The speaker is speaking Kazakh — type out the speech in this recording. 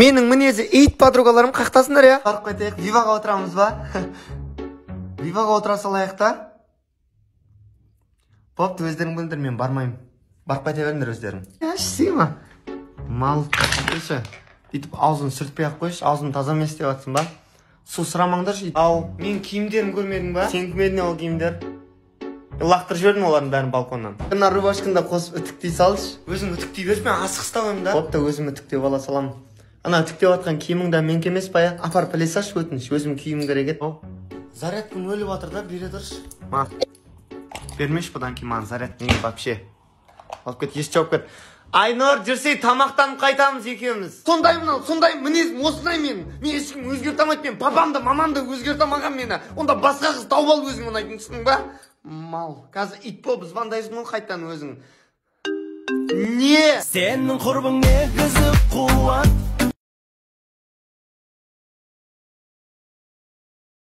Менің мінезі ит подругаларым қақтасыңдар, я. Барып қайтайық, Виваға отырамыз ба? Виваға отыра салайық та. Бопты, өздерің біліңдер, мен бармаймын. Барып қайта беріңдер өздерің. Сима. Мал, қойшы. Бүйтіп аузын сүртпей ақ қойшы, аузын таза емес деп жатсың ба? Су сұрамаңдаршы. Ау, мен киімдерін көрмедің ба? Сенікі ме еді ол киімдер? Лақтырып жібердім олардың бәрін балконнан. Мына рубашканы да қосып үтіктей салшы. Өзің үтіктей берші, мен асығыстау да. Бопты, өзім үтіктеп ала саламын. Ана үтіктеп жатқан киімің де менікі емес па, я? Апарып іле салшы, өтініш, өзім киюім керек еді. Зарядкам өліп жатыр да, бере тұршы. Ма. Бермеші бұдан кейін маған зарядкаңды вообще. Алып кет, ес жауып кет. Айнұр, жүрсей, тамақтанып қайтамыз екеуміз. Сондай мынау, сондай мінезім, осындай мен. Мен ешкім өзгерте алмайды, мен папам да, мамам да өзгерте алмаған мені. Онда басқа қыз тауып ал өзің ұнайтын, түсіндің ба? Мал, қазір ит болып звондайсың ғой қайтадан өзің. Не? Сенің құрбың негізі қуат.